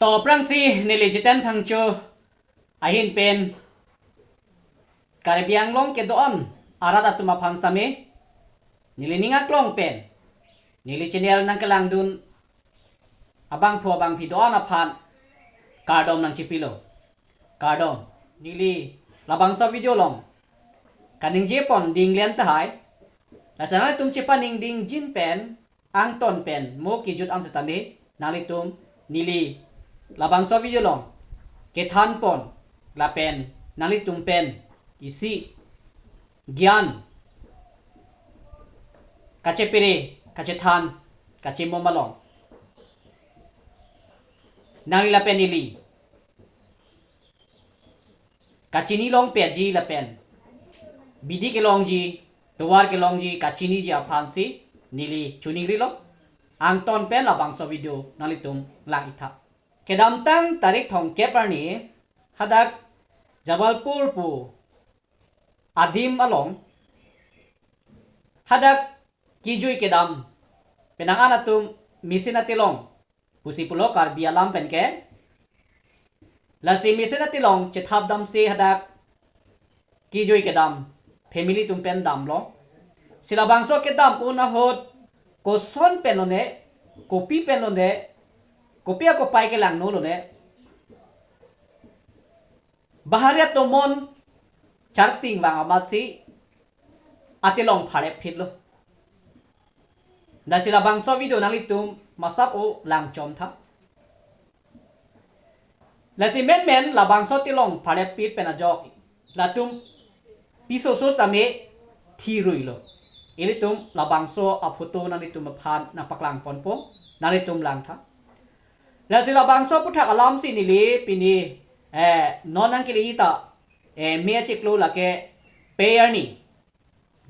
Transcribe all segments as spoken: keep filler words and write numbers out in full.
To aphrangsi neli Jiten Phangcho ahin pen Karbi Anglong kedo-an arat atum aphan sitame neli ning aklong pen neli channel nangkelangdun abangphu abangphi do-an aphan kardom nangchipilo. Kardom. Neli labangso video along kaningje pon dinglen tahai. Lasi nanglitum chepaningding jin pen angton pen mo kejut an sitame nanglitum neli labangso video along kethan pon lapen nanglitum pen isi gyan kachepere, kachethan, kachemom along nangli lapen neli kachini longpetji lapen bidi kelongji, tovar kelongji, kachiniji aphansi neli choningrilo. Angton pen labangso video nanglitum lang-itha. Kedamtang tarik thomkep arni hadak Jabalpur pu adim along hadak kejui kedam penang an atum mesen atilong pusi pulo Karbi alam penke. Lasi mesen atilong chethap damsi hadak kejui kedam family atum pen damlo. Si labangso kedam un ahut koson pen lone, kopi pen lone, kopi akopai kelangno lone, bahari atomon charting vang amatsi atilong pharep phitlo. Lasi labangso video nanglitum masap o langchomtha. Lasi menmen labangso tilong pharep phit pen ajok latum piso sos tame thiruilo. Ilitum labangso aphoto nanglitum aphan nangpaklang ponpo, nanglitum langtha. Lasi labangso aphuthak alamsi neli pini, eh, non nangkeleji ta, eh, me achiklo lake pei arni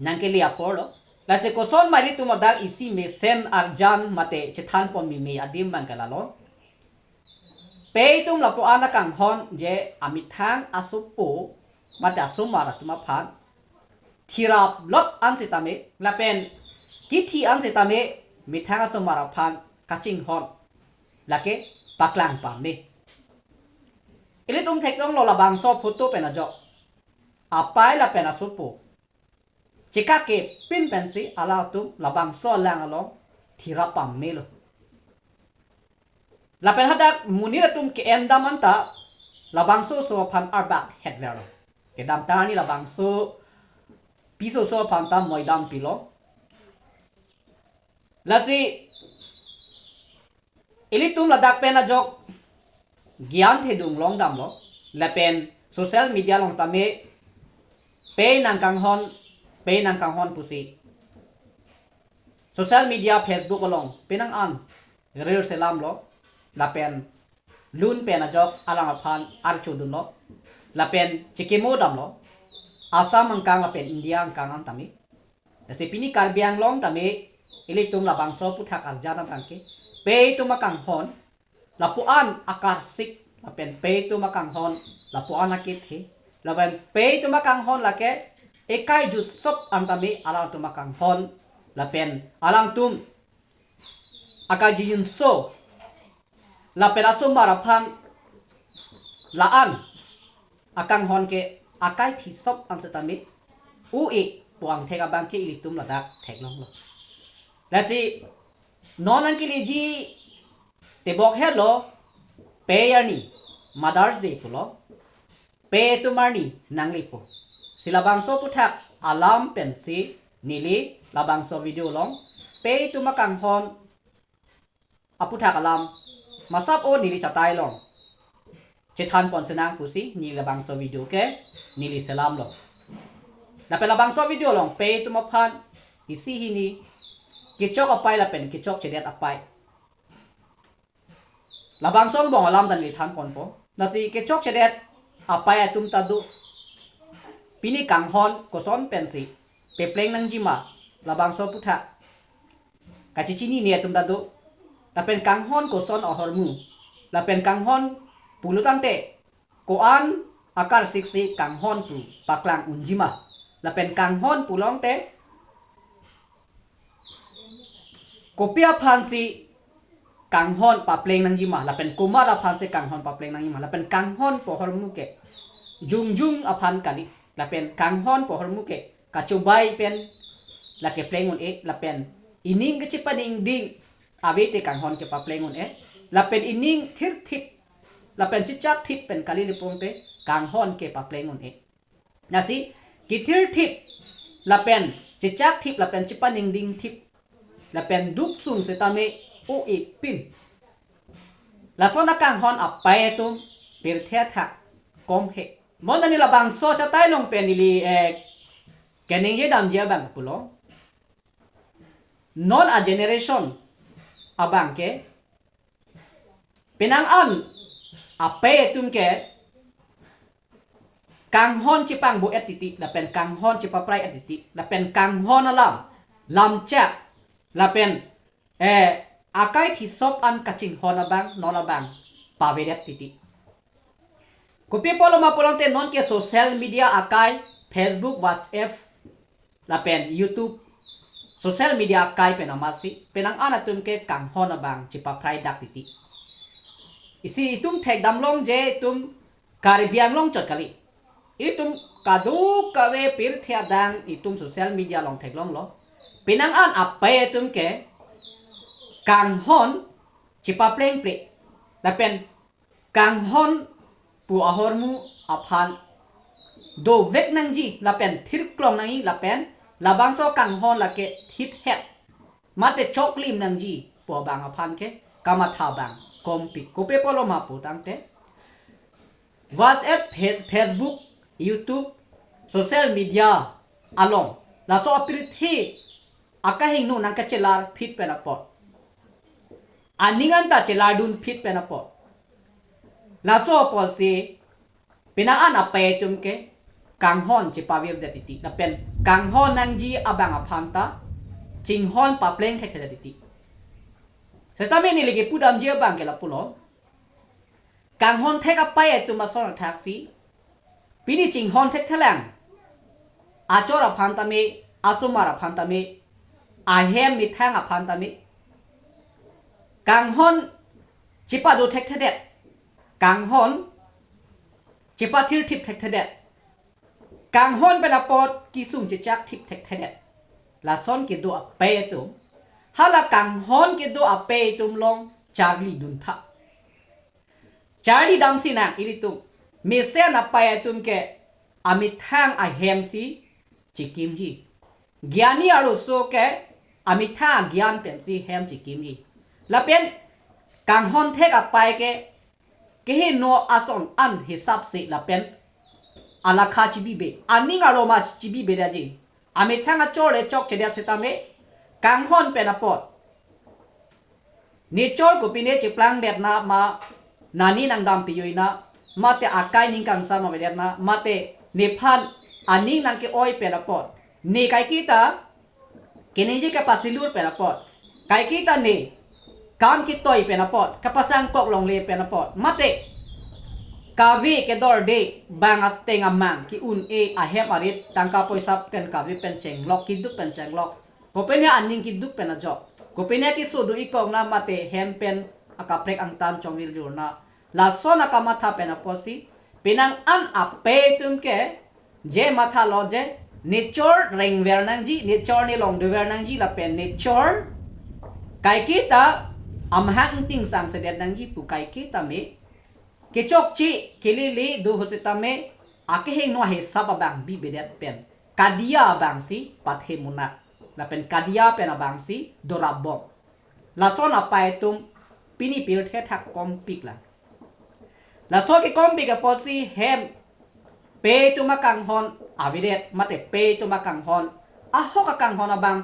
nangkele aporlo. Lasi koson ma ilitum adak isi mesen arjan mate chethan pon meme adim abang ke lalo. Pei atum lapu-an akanghon je amethang asopo mate asomar atum aphan thirap lot an sitame lapen kithi an sitame methang asomar aphan kachinghon lake paklang pame. Ilitum theklonglo labangso aphoto pen ajok apei lapen asopo chekak kepin pensi alangtum labangso alang along thirap pamelo. Lapen hadak monit atum ke-en dam anta labangso oso aphan arbak hetverlo. Kedamtang arni labangso piso oso aphan ta moidam pilo. Lasi ilitum ladak pen ajok gyan thedung long damlo lapen social media along tame pei nangkanghon, pei nangkanghon pusi social media, Facebook along penang an reel selamlo lapen lun pen ajok alang aphan archodunlo lapen chekimo damlo. Assam angkang lapen India angkang an tame. Lasi pini Karbi Anglong tame ilitum labangso aphuthak arjan abang ke pei atum akanghon lapu-an akarsik lapen pei atum akanghon lapu-an akethe lapen pei atum akanghon lake ekai jutsop an tame alangtum akanghon lapen alangtum akajinso lapen asomar aphan la-an akanghon ke akai thisop an setame u-e pu angthek abang ke ilitum ladak theklonglo. Lasi non nangkeleji tebok helo pei arni Mother's Day pulo, pei atum arni nanglipo. Si labangso aphuthak alam pensi neli labangso video along pei atum akanghon aphuthak alam masap o neli chatai along chethan pon senang pusi neli labangso video ke neli selamlo. Lapen labangso video along pei atum aphan isi hini kechok apei lapen kechokchedet apei. Labangso angbong alam ta neli than ponpo. Lasi kechokchedet apei atum ta do. Pini kanghon koson pensi pepleng nangjima labangso aphuthak kachechinine atum ta do. Lapen kanghon koson ahormu. Lapen kanghon pulo tangte ko-an akarsiksi kanghon pu paklang unjima. Lapen kanghon pulote kopi aphansi kanghon papleng nangji ma, lapen komat aphan si kanghon papleng nangji ma, lapen kanghon pu ahormu ke jongjung aphan kali, lapen kanghon pu ahormu ke kachobai pen lake pleng un-e, lapen ining kachepaningding ave te kanghon ke papleng un-e, lapen ining thirthip lapen chechakthip pen kali lipong te kanghon ke papleng un-e. Lasi kethirthip lapen chechakthip lapen chepaningdingthip lapen duksung setame o-e pin. Lason akanghon apei atum pirthe athak kom he. Mo nani labangso chatai along pen ili, eh, keningje damji abang pulo. Non a generation abang ke penang an apei atum ke kanghon chepangbo-et titi, lapen kanghon chepaprai-et titi, lapen kanghon alam, lamchak, lapen, eh, akai thisop an kachinghon abang, non abang pavedet titi. Kopi apotlo ma pulote non ke social media akai, Facebook, WhatsApp, lapen YouTube, social media akai pen amatsi penang an atum ke kanghon abang chepaprai dak titi. Isi itum thekdam longji, itum Karbi Anglong chot kali. Itum kadokave pirthe adang itum social media along theklonglo. Penang an apei atum ke kanghon chepaplengple, lapen kanghon pu ahormu aphan dovek nangji lapen thirklong nangji lapen labangso kanghon lake thithet mate choklim nangji pu abang aphan ke kamatha abang kompik. Kopi apotlo ma putangte WhatsApp, Fe-, Facebook, YouTube, social media along laso apirthe akahingno nangkachelar phit pen apot, aning anta chelardun phit pen apot, laso apotsi penang an apei atum ke kanghon chepavirdet titi, lapen kanghon nangji abang aphan ta chinghon papleng thekthedet titi. Setame neli kepudamji abang ke lapulo. Kanghon thek apei atum ason athaksi pini chinghon thekthelang. Achor aphan tame, asomar aphan tame, ahem methang aphan tame. Kanghon chepado thekthedet. Kanghon chepathirthip thekthedet. Kanghon pen apot kesung chechakthip thekthedet. Lason kedo apei atum, hala kanghon kedo apei atum along charlidun tha. Charli damsi nang ilitum. Mesen apei atum ke amethang ahem si chekimji. Gyani arloso ke amethang agyan pensi hem chekimji. Lapen kanghon thek apei ke kehingno ason an hisap si lapen alakha chibibe, aning arlo ma chibibe daji. Amethang achor le chokchedet setame kanghon pen apot, ne chor kopine cheplangdetna ma, nani nangdampi joi na, mate akai ning kangsam avedetna, mate nephan aning nangke-oi pen apot, ne kaiketa keningje kepasilur pen apot, kaiketa ne kam ketoi pen apot, kapasangkok longle pen apot, mate kave kedorde bang ateng amang ke-un-e ahem arit tangka poisa pen kave pen chenglok, keduk pen chenglok, kopine aning keduk pen ajok, kopine keso do-ikok na mate hem pen akaprek angtan chongvir jur na, lason akamatha pen apotsi penang an apei atum ke je mathalo je ne chor rengver nangji, ne chor ne longdover nangji lapen ne chor kaiketa amahang ingting sangsedet nangji pu kaiketa me kechokche kelele do ahut setame akehingno ahisap abang bibedet pen kadiya abang si pathe munak, lapen kadiya pen abang si dorabom. Lason apei atum pini pirthe athak kompik lang. Laso kekompik apotsi hem pei atum akanghon avedet, mate pei atum akanghon, ahok akanghon abang,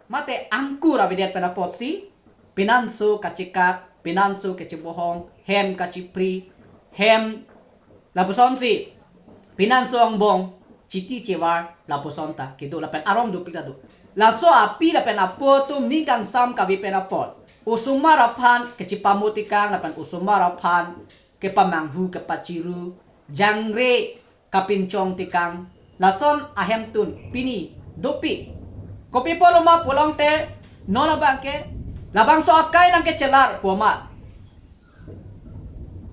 mate angkur avedet pen apotsi, pinanso kachekak, pinanso kachebohong, hem kachipri, hem lapusonsi, pinanso angbong chiti chevar lapuson ta kedo lapen arong dopik ta do. Laso api lapen apo atum ning kangsam kave pen apot, osomar aphan kachepamut ikang lapen osomar aphan kepamanghu kepachiru, jangre kapinchong tikang, lason ahemtun pini dopik. Kopi apotlo ma pulote non abang ke Labangso akai nangkechelar pu amat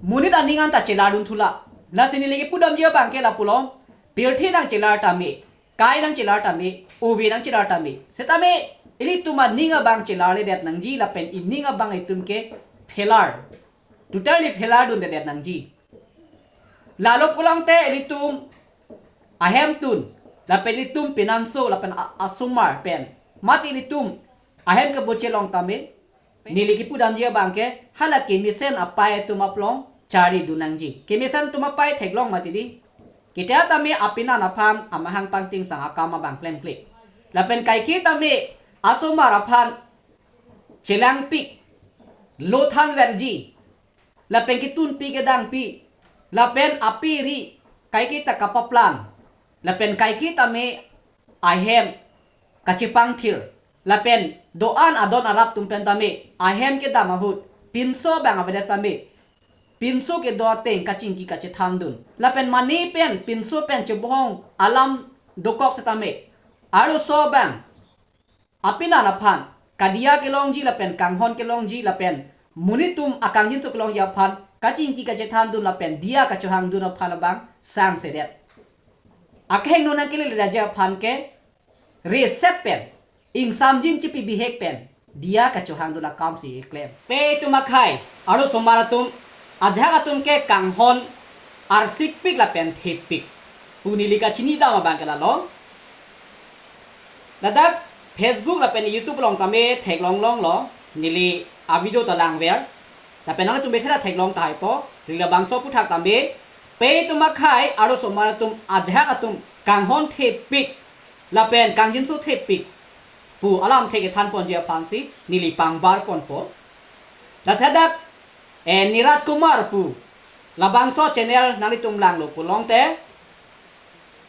monit aning anta chelar dun thula. Lasi neli kipudamji abang ke lapulo. Pirthe nangchelar tame, kai nangchelar tame, ove nangchelar tame, setame ilitum aning abang chelarledet nangji lapen ining abang itum ke phelar, totally phelar dundedet nangji. Lalo pulote ilitum ahemtun lapen ilitum pinanso lapen a-, asomar pen mati ilitum ahem kebochelong tame, neli kipudamji abang ke hala kemesen apai atum aplong charli dun nangji. Kemesen atum apai theklong mati di. Kita tame apinan aphan amahang pangtingsang akam abang klemkle. Lapen kaike tame asomar aphan chelangpik, lo thanverji, lapen ketunpi kedangpi, lapen api ri kaike ta kapaplang, lapen kaike tame ahem kachepangthir, lapen do-an adon arap atum pen tame ahem kedam ahut pinso abang avedet tame, pinso kedo ateng kachingki kachethandun, lapen mane pen pinso pen chebohong alam dokok setame, arloso abang apinan aphan kadiya kelongji lapen kanghon kelongji lapen monit atum akangjinso kelongji aphan kachingki kachethandun lapen diya kachohangdun aphan abang sangsedet. Akehingno nangkeleledetji aphan ke reset pen, ingsamjin chipi bihek pen diya kachohangdun akamsi keklem. Pei atum akhei, arlosomar atum, ajahak atum ke kanghon arsikpik lapen thepik pu neli kachinidam abang ke lalo. Ladak Facebook lapen YouTube along tame theklonglonglo, neli avideo ta langver. Lapen nanglitum bethe ta theklong tahai po, neli labangso aphuthak tame, pei atum akhei, arlosomar atum, ajahak atum kanghon thepik lapen kangjinso thepik pu alamthe kethanponji aphansi neli pangbarponpo. Lasi hadak, eh, Nirat Kumar pu labangso channel nanglitum langlo pulote,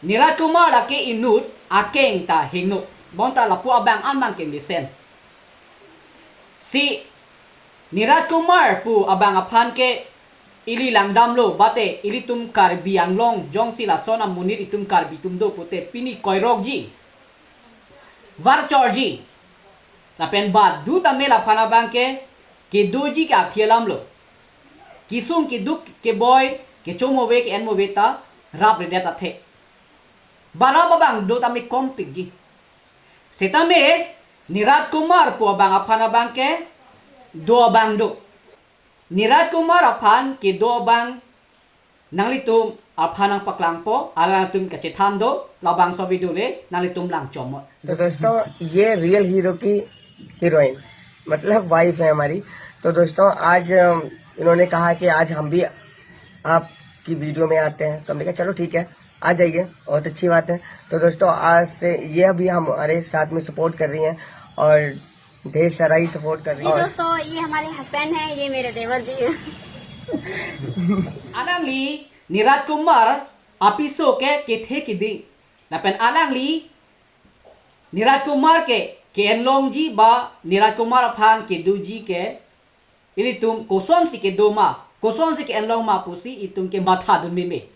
Nirat Kumar lake inut akeng ta hingno. Bonta lapu abang an abang kemesen. Si Nirat Kumar pu abang aphan ke ili langdamlo, bate ilitum Karbi Anglong jongsi lason amonit itum Karbi atum do pute pini koirokji, varchorji, lapen badu tame laphan abang ke kedoji ke aphi alamlo. Kesung keduk keboi, kechomove ke-enmove ta rapredet athe. Ba rap abang do tame kompikji. Setame Nirat Kumar pu abang aphan abang ke do abang do. Nirat Kumar aphan kedo abang nanglitum aphan nangpaklangpo, alangtum kachethan do, labangso video le nanglitum langchomot. तो दोस्तों, ये real hero की हीरोइन, मतलब वाइफ है हमारी। तो दोस्तों, आज, अम, इन्होंने कहा कि आज हम भी आपकी वीडियो में आते हैं, तो हमने कहा, "चलो ठीक है, आ जाइए, बहुत अच्छी बात है।" तो दोस्तों, आज से ये अभी हमारे साथ में सपोर्ट कर रही हैं और ढेर सारा ही सपोर्ट कर रही जी हैं। दोस्तों, ये हमारे हस्बैंड हैं, ये मेरे देवर जी हैं। Alangli Nirat Kumar apiso ke kethe kiding. Lapen alangli Nirat Kumar ke ke-enlongji ba Nirat Kumar aphan kedoji ke ilitum kosonsi kedo ma, kosonsi ke-enlong ma pusi itum ke mathadun meme.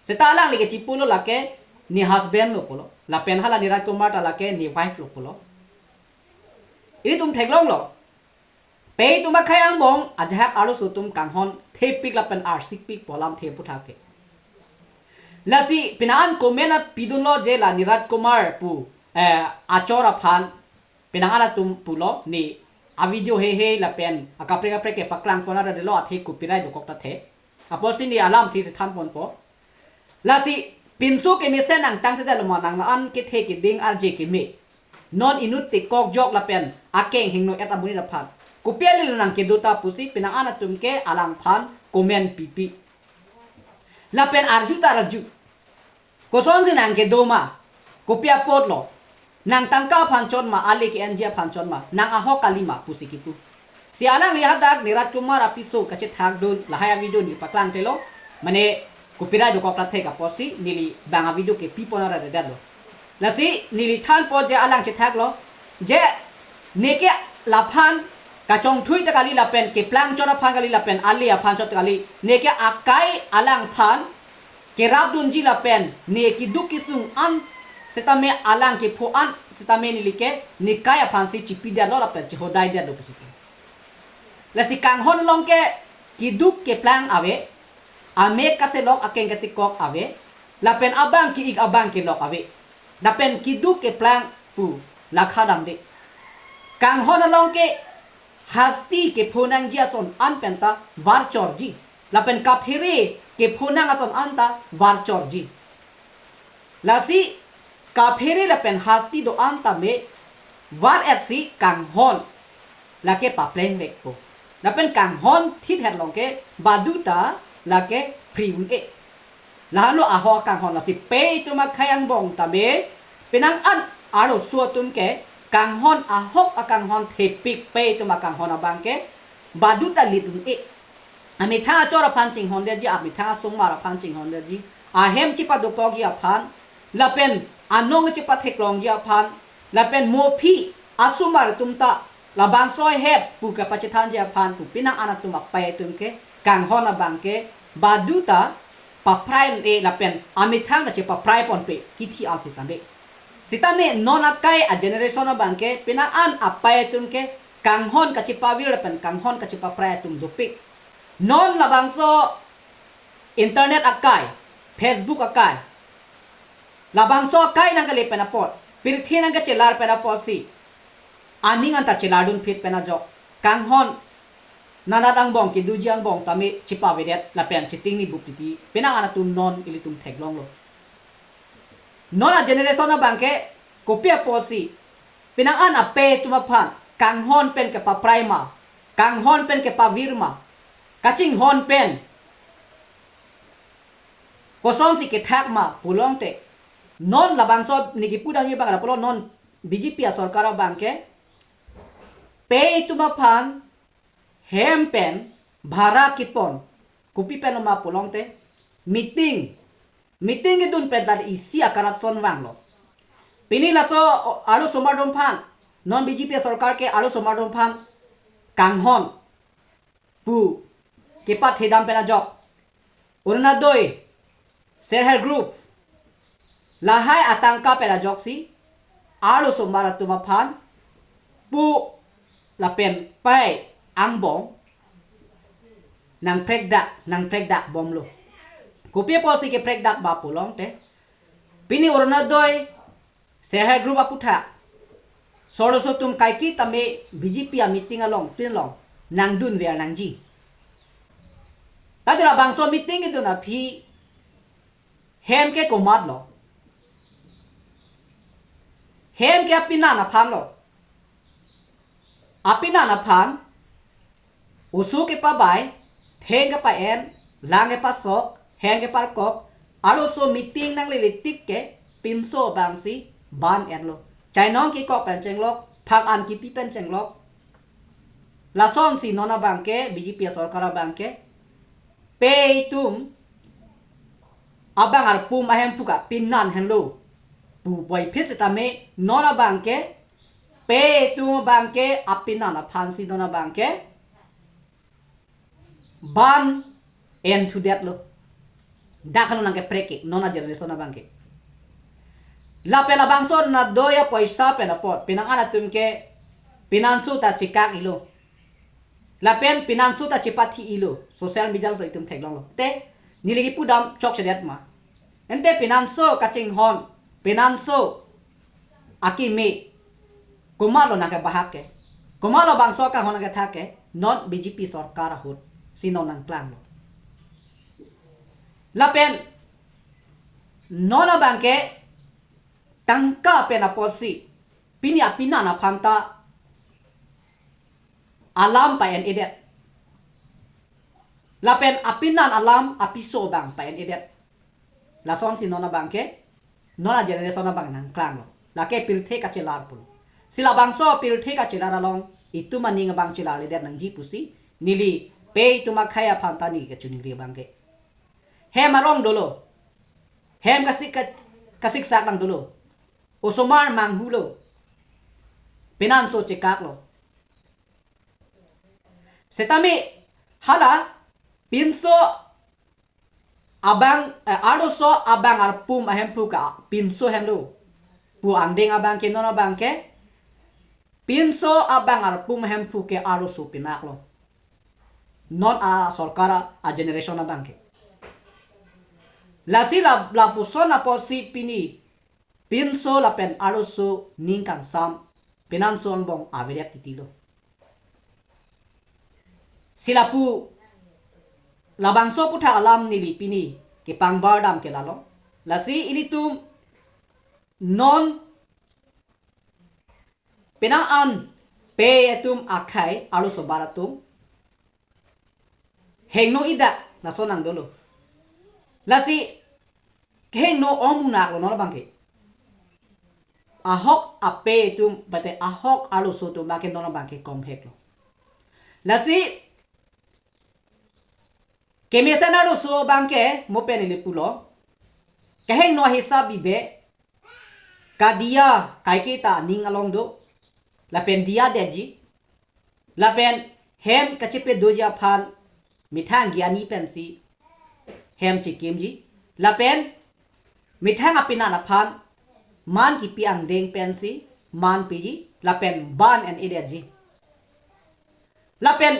Seta alangli ke chipulo lake ne husband lo pulo. Lapen hala Nirat Kumar ta lake ne wife lo pulo. Ilitum theklonglo. Pei atum akhei angbong ajahak arloso atum kanghon thepik lapen arsikpik pu alamthe aphuthak ke. Lasi penang an comment apidunlo je la Nirat Kumar pu, eh, achor aphan penang an atum pulo ne avideo heihei lapen akaprek kaprek ke paklangpon aradelo athe copyright dokok ta the. Apotsi ne alamthe si thanponpo. Lasi pinso kemesen nangtangtedetlo ma, nang la-an kethe kiding arje keme. Non inut te kokjok lapen akeng hingno-et amonit aphan kopi alilo nangkedo ta pusi penang an atum ke alangphan comment pipi. Lapen arju ta arju. Kosonsi nangkedo ma? Kopi apotlo? Nang tangka aphan chot ma, ale ke-enji aphan chot ma, nang ahok kali ma pusi kipu. Si alangli hadak Nirat Kumar apiso kachethakdun lahai avideo neli paklangtelo. Mane copyright dokok ta thek apotsi neli bang avideo ke pipon aradedetlo. Lasi neli thanpo je alang chethaklo. Je neke laphan kachongthui ta kali lapen keplang chot aphan kali lapen ale aphan chot kali. Neke akai alangphan kerapdunji lapen ne keduk kesung an setame alang kepho an sitame neli ke nikai aphansi chipidetlo lapen chihodaidetlo pusi ke. Lasi kanghon along ke keduk keplang ave, amek kaselok akeng ketikok ave, lapen abang ke-ik abang kelok ave. Lapen keduk keplang pu lakha damde. Kanghon along ke hasti kephonangji ason an penta varchorji. Lapen kaphere kephonang ason anta varchorji. Lasi kaphere lapen hasti do-an tame var-etsi kanghon lake paplengvekpo. Lapen kanghon thithet along ke baduta lake phri un-e. Lahenlo ahok akanghon, lasi pei atum akhei angbong tame penang an arloso atum ke kanghon ahok akanghon thepik, pei atum akanghon abang ke baduta lit un-e. Amethang achor aphan chinghondetji, amethang asomar aphan chinghondetji, ahem chipadopokji aphan, lapen anong chipatheklongji aphan, lapen mo aphi asomar atum ta labangso ahep pu kapachethanji aphan pu penang an atum apei atum ke kanghon abang ke baduta paprai un-e lapen amethang ta chepaprai ponpe kithi an sitame. Sitame non akai a generation abang ke penang an apei atum ke kanghon kachipavir lapen kanghon kachipaprai atum dopik. Non labangso internet akai, Facebook akai, labangso akai nangkele pen apot, pirthe nangkachelar pen apotsi aning anta chelardunphit pen ajok kanghon nanat angbong kedoji angbong tame chipavedet lapen chitingni bup titi penang an atum non ilitum theklonglo. Non a generation abang ke kopi apotsi penang an apei atum aphan kanghon pen kepaprai ma, kanghon pen kepavir ma, kachinghon pen kosonsi kethak ma pulote, non labangso neli kipudamji abang lapulo, non B J P asorkar abang ke pei atum aphan hem pen bhara kepon, kopi pen ma pulote meeting, meeting kedun pen ta isi a-corruption vanglo. Pini laso arlosomar atum aphan, non B J P asorkar ke arlosomar atum aphan kanghon pu kepathedam pen ajok, Orunodoi, Self Help Group, lahai atangka pen ajoksi arlosomar atum aphan pu lapen pei angbong nangprekdak, nangprekdak bomlo. Kopi apotsi keprekdak ba pulote, pini Orunodoi, Self Help Group aputhak, arloso atum kaike tame B J P a-meeting along tin along nangdunver nangji. Tadi labangso meeting kedun aphi hem ke komatlo? Hem ke apenan aphanlo. Apenan aphan oso kepabai, theng kepa-en, lang kepasok, heng keparkok, arloso meeting nanglele tik ke pinso abangsi ban enlo. Chainong kekok pen chenglok, phak an kepi pen chenglok. Lasonsi non abang ke B J P asorkar abang ke pei atum abang arpum ahemphu ke apenan henlo pu puvoiphit sitame non abang ke pei atum abang ke apenan aphansi non abang ke ban enthudetlo. Dak hanu nangkeprek ke non a-generation abang ke. Lapen labangso Orunodoi apoisa pen apot penang an atum ke penanso ta chekak-ilo. Lapen penanso ta chepathi-ilo, social media along ta itum theklonglo. Te neli kipudam chokchedet ma? Ante penanso kachinghon, penanso akeme, komatlo nangkebahak ke? Komatlo bangso akanghon nangkethak ke? Non B J P sorkar ahut si non nangklanglo. Lapen non abang ke tangka pen apotsi pini apenan aphan ta alam pa-en-edet. Lapen apenan alam apiso abang pa-en-edet. Lasonsi non abang ke, non a-generation abang nangklanglo. Lake pirthe kachelar pulo. Si labangso pirthe kachelar along itum aning abang chelarledet nangji pusi neli pei atum akhei aphan ta neli kachiningri abang ke. Hem arong dolo. Hem kasik ka-, kasiksak nang dolo. Osomar manghulo. Penanso chekaklo. Setame hala pinso abang, eh, arloso abang arpum ahemphu ke pinso henlo. pu angdeng abang ke, non abang ke pinso abang arpum Hemphu ke arloso pinaklo. Non a sorkar a, a generation abang ke. Lasi la, lapuson apotsi pini pinso lapen arloso ning kangsam, pinanso angbong avedet titilo. Si lapu labangso aputhak alam neli pini kepangbar dam ke lalo. Lasi ilitum non penang an pei atum akhei arloso bar atum hingno idak lason nang dolo. Lasi kehingno ong munak lo non abang ke. Ahok apei atum, mate ahok arloso atum abang ke non abang ke komhek lo. Lasi kemesen arloso abang ke mo pen ili pulo. Kehingno hisap bibe kadiya kaiketa aning along do. Lapen diya detji. Lapen hem kachepedoji aphan methang giani pensi hem chekimji. Lapen methang apinan aphan man kipi angdeng pensi man piji. Lapen ban en-edetji. Lapen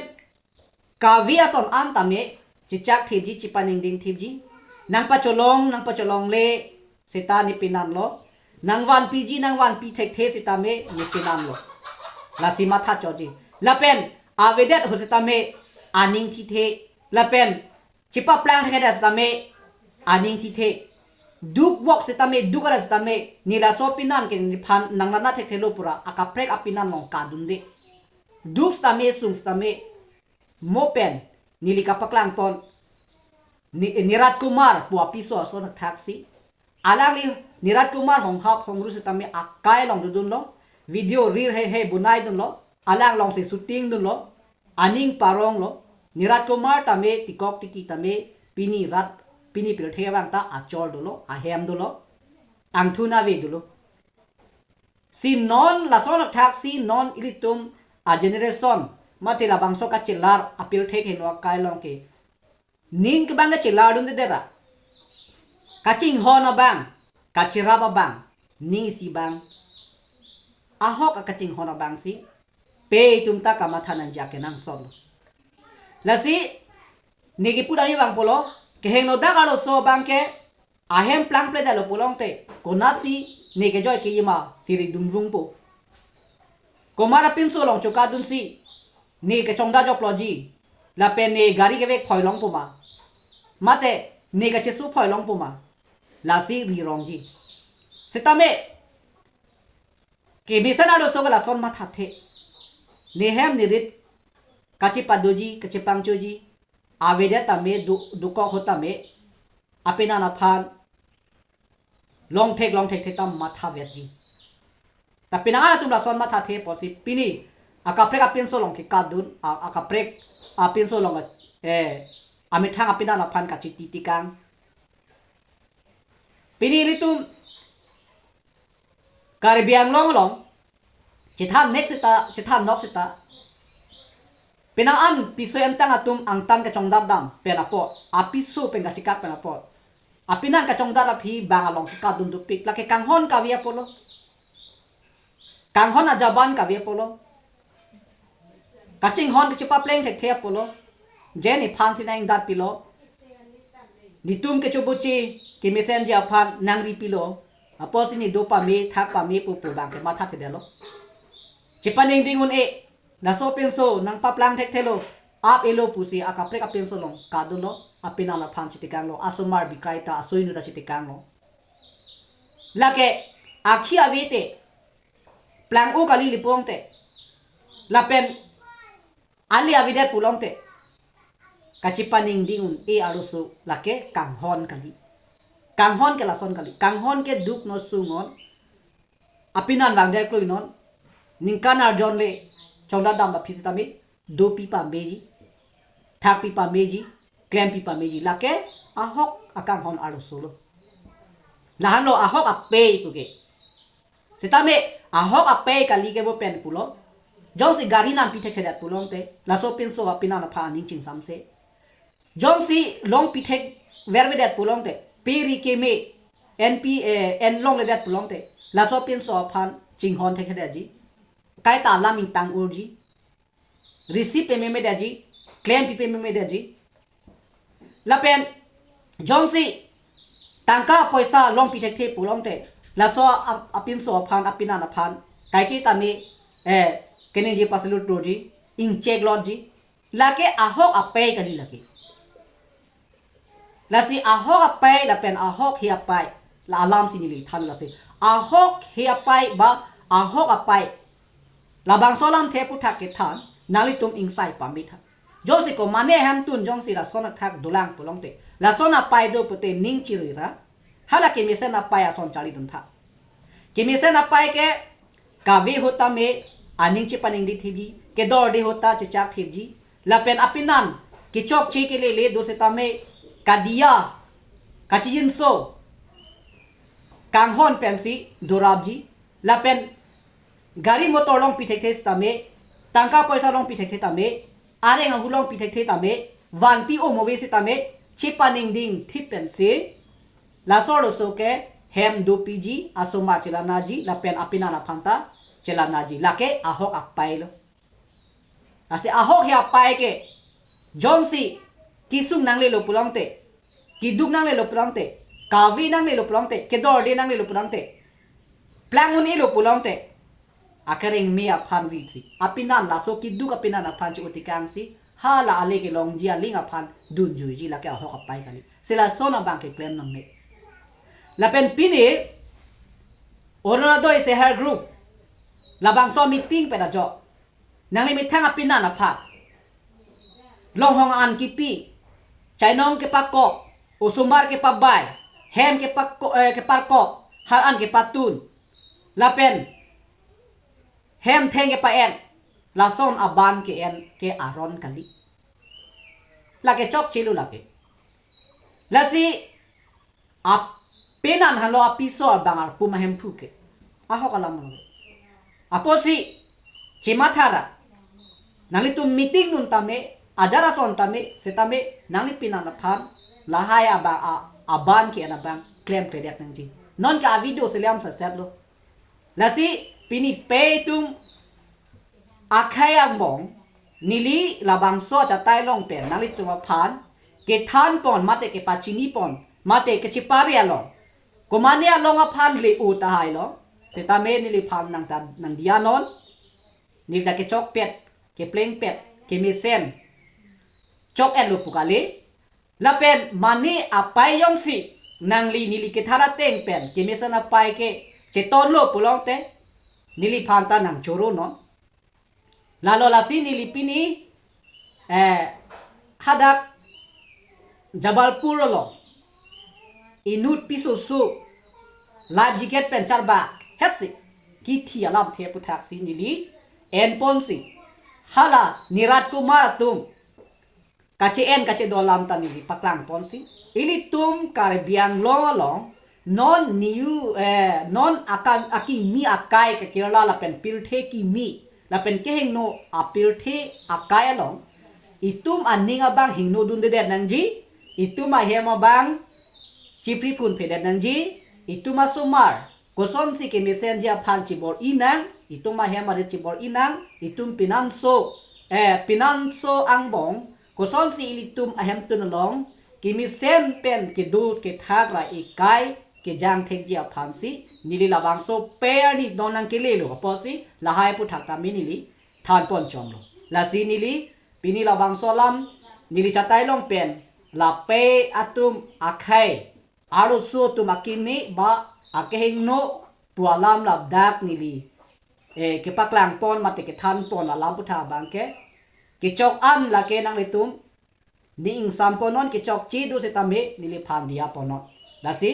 kave ason an tame chechak thipji, chepaningding thipji. Nangpacholong, nangpacholongle seta ne pinanlo. Nangvanpiji, nangvanpi thekthe sitame ne pinanlo. Lasi matha choji. Lapen avedet ho sitame aning thithe. Lapen chepaplang thekthedet sitame aning thithe. Dukvok sitame, duk arat sitame, ne laso pinan ke nephan nanglana thekthelo pura akaprek apinan along kadunde. Duk sitame, sung sitame, mo pen neli kapaklang pon, Ni-, Nirat Kumar pu apiso ason thaksi. Alangli Nirat Kumar honghap hongru sitame akai along dodunlo. Video reel heihei bonai dunlo. Alang alongsi shooting dunlo. Aning paronglo. Nirat Kumar tame tikok tiki tame pini rat, pini pirthe abang ta achor dolo, ahem dolo, angthun ave dolo. Si non lason athaksi non ilitum a generation, mate labangso kachelar apirthe kehingno akai along ke ning ke abang kachelar dundedet ra. Kachinghon abang, kacherap abang, ning isi abang, ahok akachinghon abangsi pei atum ta kamatha nangji akenangsot lo. Lasi ne kipu dam abang pulo, kehingno dak arloso abang ke ahem plangpledetlo pulongte, konatsi ne kejoi kejima si ridun rungpo. Komat apinso along chokadunsi ne kechongdat jokloji, lapen ne gari kevek phoi longpo ma, mate ne kachesu phoi longpo ma, lasi rirongji. Sitame kemesen arloso ke lason mathathe. Ne hem ne rit kachepadoji, kachepangchoji, avedet tame, du-, dukok ho tame, apinan aphan longthek longthekthe ta mathavetji. Ta penang an atum lason mathathe apotsi pini akaprek apinso along kekadun, a-, akaprek apinso along, eh, amethang apinan aphan kachiti tikang. Pini ilitum Karbi Anglong along chethan nek seta, chethan nok seta, penang an piso emtang atum angtan kachongdat dam pen apot, apiso pen kachekak pen apot, apinan kachongdat aphi bang along kekadun dopik, lake kanghon kave apotlo. Kanghon ajaban kave apotlo. Kachinghon kachepapleng thekthe apotlo. Je nephansi nang-ingdat pilo. Netum kechoboche kemesenji aphan nangri pilo. Apotsi ne do pame, thak pame pu pu abang ke mathathedetlo. Chepaningding un-e, laso apinso nangpaplang thekthelo, ap-elo pusi akaprek apinso along kadunlo, apinan aphan chitikanglo, asomar bikrai ta asoinu ta chitikanglo. Lake akhi ave te, plang-o kali li pulongte, lapen ali avedet pulongte, kachepaningding un-e arloso lake kanghon kali. Kanghon ke lason kali. Kanghon ke duk non sung non, apinan vangdet klui non, ningkan arjon le chongdat dam aphi sitame dopi pameji, thakpi pameji, klempi pameji, lake ahok akanghon arloso lo. Lahenlo ahok apei puke. Sitame ahok apei kali ke bo pen pulo. Jongsi gari nampi thekthedet pulongte, laso apinso apinan aphan aning chingsamse. Jongsi long pithek vervedet pulongte, peri keme, N P, eh, en longledet pulongte, Laso apinso aphan chinghon thekthedetji. Kaita alam ingtang urji. Receive pememedetji. Claim pipememedetji. Lapen jongsi tangka poisa longpi thekthe pulote, laso ap-, apinso aphan, apinan aphan kaike tame, eh, keningje pasalu turji, ingchek lotji. Lake ahok apei kali lake. Lasi ahok apei lapen ahok he apei, la alamsi neli than lasi. Ahok he apei ba ahok apei, labangso alamthe aphuthak kethan, nanglitum ingsai pame tha. Jongsi komane ahemtun jongsi lason athak dolang pulote, lason apei do pute ning chirui ra, hala kemesen apei ason charlidun tha. Kemesen apei ke kave ahut tame aning chepaningri thipji, kedorde ahut ta chechak thipji. Lapen apinan kechokche kelele do setame kadiya, kachijinso kanghon pensi dorapji. Lapen gari motor longpi thekthe setame, tangka poisa longpi thekthe tame, areng ahu longpi thekthe tame, vanpi omove setame chepaningding thip pensi, laso laso ke hem dopiji, asomar chelanaji, lapen apinan aphanta chelanaji. Lake ahok apei lo. Lasi ahok he apei ke jongsi kesung nanglelo pulote, keduk nanglelo pulote, kave nanglelo pulote, kedorde nanglelo pulote, plang un-elo pulote, akereng me aphan visi, apinan laso keduk apinan aphan che-otikangsi, hala ale kelongji aling aphan dunjuiji, lake ahok apei kali. Si lason abang keklem nangne. Lapen pini Orunodoi Self Help Group labangso meeting pen ajok nangli methang apinan aphan longhong an kipi, chainong kepakok, osomar kepabai, hem kepako-, eh, keparkok, har an kepatun, lapen hem theng kepa-en, lason aban ke-en ke aron kali. Lake chokchelo lake. Lasi apinan halo apiso abang arpum ahemphu ke ahok alam lo. Apotsi chematha ra, nanglitum meeting dun tame, ajar ason tame, setame nangli pinan aphan lahai abang a-, aban ke-en abang klemkledet nangji. Non ke avideo selam saset lo. Lasi pini pei atum akhei angbong neli labangso achatai along pen nanglitum aphan kethanpon mate kepachinipon mate kachepari along, komane along aphan le-o tahai lo, setame neliphan nangta nangdiya non. Neli ta kechokpet, keplengpet, kemesen chok-etlo pu kali. Lapen mane apei jongsi nangli neli kethan ateng pen kemesen apei ke chetonlo pulote, neliphan ta nangchoro non. Lalo lasi neli pini, eh, hadak Jabalpur along inut pisoso life jacket pen charbak hetsi kithi alamthe aphuthaksi neli enponsi, hala Nirat Kumar atum kache-en kachedo alam ta neli paklangponsi, ilitum Karbi Anglong along non niu, eh, non akan akimi akai ke Kerala lapen pirthe kimi lapen kehingno apirthe akai along itum aning abang hingnodundedet nangji, itum ahem abang chipriphunphedet nangji, itum asomar kosonsi kemesenji aphan chibor-i nang, itum ahem arit chibor-i nang, itum pinanso, eh, pinanso angbong kosonsi ilitum ahemtun along kemesen pen kedo kethak ra ekai kejang thekji aphansi neli labangso pei arni non nangkelelo apotsi lahai aputhak tame neli thanpon chomlo. Lasi neli pini labangso alam neli chatai along pen la pei atum akhei arloso atum akimi ba akehingno pu alam ladak neli, eh, kepaklangpon mate kethanpon alam aputhak abang ke kechok an lake nanglitum ning ingsampon non, kechokche do setame neliphan diyaponon. Lasi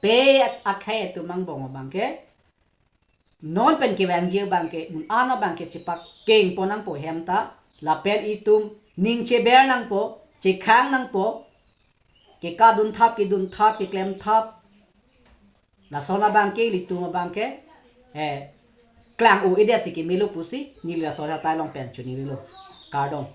pei akhei atum angbong abang ke non pen kevangji abang ke un-an abang ke chepakengpon nangpo hem ta, lapen itum ning cheber nangpo, chekhang nangpo, kekadunthap, kedunthap, keklemthap. Lason abang ke ilitum abang ke, eh, klang-o-edetsi kemelo pusi neli laso achatai along pen choningri lo. Kardom.